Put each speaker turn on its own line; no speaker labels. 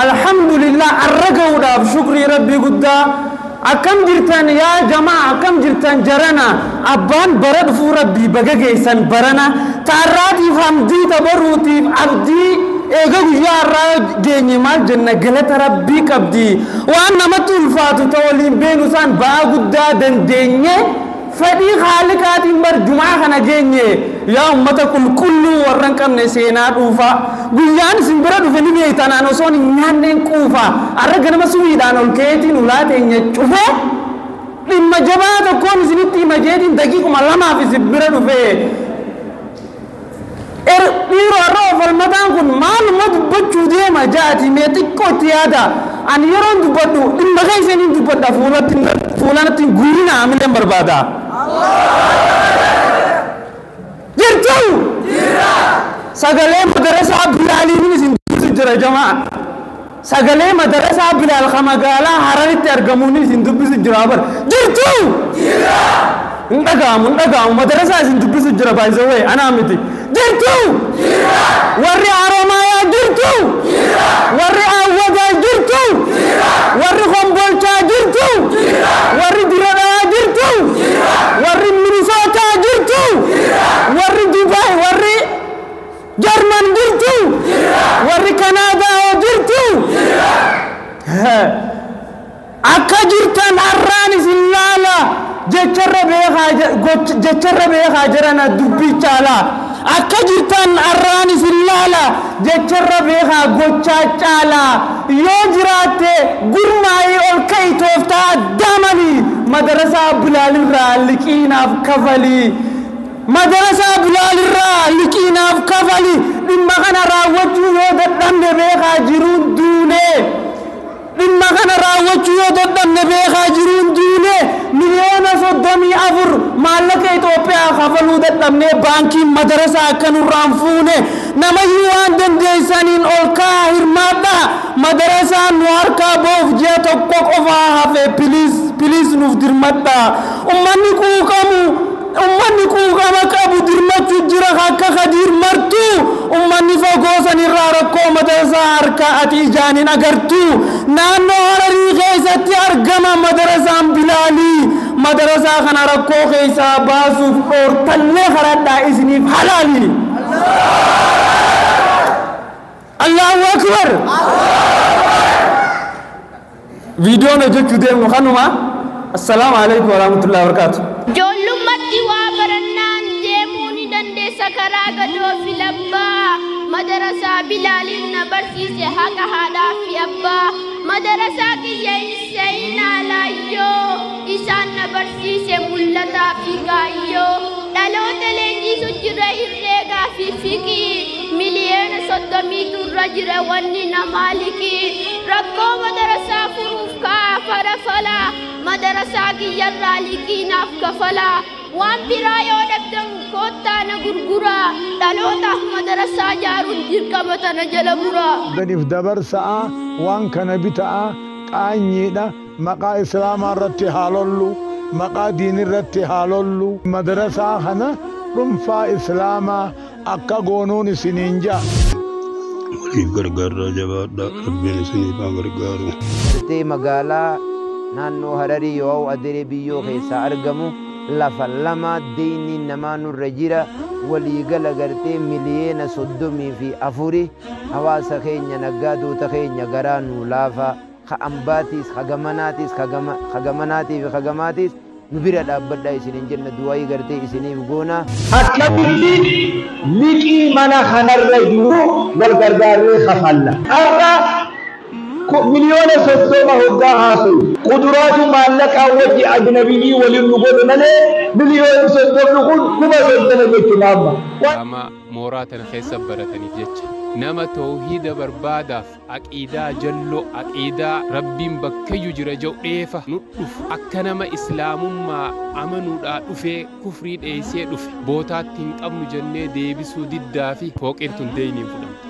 Alhamdulillah arra ga'uudhaaf shukrii Rabbii guddaa. Akkam jirtan yaa jamaa, akkam jirtan jarana, abbaan bara dhufuu Rabbii baga geessan barana, taarraatiif hamdii tabaruutiif abdii eega guyyaa har'aa geenye maal jenna galata Rabbii qabdi. Waan namatti ulfaatu ta waliin beenu isaan ba'aa guddaa dandeenye fedhii Haaliqaatiin bar jumaa kana geenye. Yaa ummata qulqulluu warra hin qabne seenaa dhuufaa, guyyaan isin bira dhufe ni beektan an osoon hin nyaanneen quufa. Arra ganama subiidhaan ol ka'eetiin ulaa teenya cufee dhimma jabaa tokkoon isinitti hima jeetiin daqiiquma lamaaf isin bira dhufe. Dhiiroo har'a ofalmataan kun maaluma dubbachuu deema jaati mee xiqqoo itti yaada. Ani yeroon dubbadhu dhimma keessaniin dubbadha, fuulanatti hin guurina amileen barbaada. Jirtu? Sagalee madarasaa Bilaaliin isin dubbisu jira jamaa. Sagalee madarasaa Bilaal ka magaalaa Hararitti argamuun isin dubbisu jira bar. Jirtu? Hin dhaga'amu, hin dhaga'amu. Madarasaa isin dubbisu jira, by the way, anaa miti. Jirtu? Warri Haromaayaa jirtu? Warri Awwadaa jirtu? Warri Kombolchaa jirtu? Warri Diradhaa jirtu? Warri Minisootaa jirtu? Warri Dubaay, warri Jarman jirtu? Warri Kanaadaa jirtu? Akka jirtan har'aan isin laala, jecharra beekaa, jecharra beekaa jirana dubbii caalaa. Akka jirtan har'aan isin laala, jecharra beekaa gochaa caalaa. Yoo jiraatte gurmaa'ii ol ka'i, tooftaa addaa malii madarasaa Bilaalirraa liqiinaaf kafalii. Madarasaa Bilaalirraa liqiinaaf kafali. Dhimma kana raawwachuu yoo dadhabne beekaa jiruun duune. Dhimma kana raawwachuu yoo dadhabne beekaa jiruun duune. 34 miliyoona maallaqa Itoophiyaa kafaluu dadhabnee baankiin madarasaa akka nurraan fuune. Namayyuu waan dandeessaniin ol ka'aa hirmaadhaa. Madarasaan nu harkaa ba'uuf ji'a tokko qofaa hafe. Please, please, nuuf dirmadhaa. Ummanni quuqamu, ummanni quuqama qabu dirmachuu jira akka Kadiir martu. Ummanni fagoo sanirraa rakkoo madarasaa harkaa ati ijaan hin agartu. Naannoo Hararii keessatti argama madarasaan Bilaalii. Madarasaa kana rakkoo keessaa baasuuf dhoortallee karadhaa, isiniif halaali. Allahu akbar. Viidiyoon hojjechuu deemnu kanuma. Assalaamu alaikum warahmatullahi wabarakatuh.
Ijoollummaatti waa barannaan deemuu ni dandeessa karaa gadoo fi labbaa. Madarasaa Bilaaliin na barsiise haqa haadhaa fi abbaa. Madarasaa kiyya hin seenaa laayyoo. Isaan na barsiise mul'ataa fi kaayyoo. Dhaloota leenjisu jira herreegaa fi fiqii. Miliyoona 30tu irra jira wanni namaa liqii. Rakkoo madarasaa furuuf ka'a fara falaa. Madarasaa kiyyarraa liqii naaf kafalaa. Waan biraa yoo dhabdan koottaa na gurguraa. Dhalootaaf madarasaa ijaaruun dirqama tana jala muraa.
Daniif dabarsa'a waan kana bita'a qaanyiidha. Maqaa Islaamaa irratti haa lollu, maqaa diinii irratti haa lollu. Madrasaa kana dhuunfaa Islaamaa akka goonuun isiniin ja'a.
Waliif gargaarraa, jabaadhaa, Rabbiin isiniif haa gargaaru.
Gartee magaalaa naannoo Hararii yoo Adiree biyyoo keessaa argamu lafa lama deeyniin namaa nurra jira, waliigala gartee 34 miliyoona Hawaasa keenya, naggaadota keenya, garaa nuu laafa, ka ambaatiis, ka gamanaatiis, ka gamanaatii fi ka gamaatiis nu bira dhaabbadhaa isiniin jenna, du'aayii gartee isiniif goona.
Akkamitti liqii mana kanarra jiru wal gargaarree kafalla? Har'a 30 miliyoona hoggaa haasayu quduraatu maallaqaa wajji ajnabiyyii waliin nu godhe malee 30 miliyoonni kun 30,000 jechuudha amma.
Qaama mooraa tana keessa barataniif jecha nama toohida barbaadaaf, aqiidaa jalloo, aqiidaa Rabbiin bakkayyuu jira jedhu dheefa nu dhufu, akka nama Islaamummaa amanuudhaa dhufee kufrii dheeysee dhufe bootaatti hin qabnu jennee deebisuu diddaa fi fooqiin tun deeyniin fudhamte.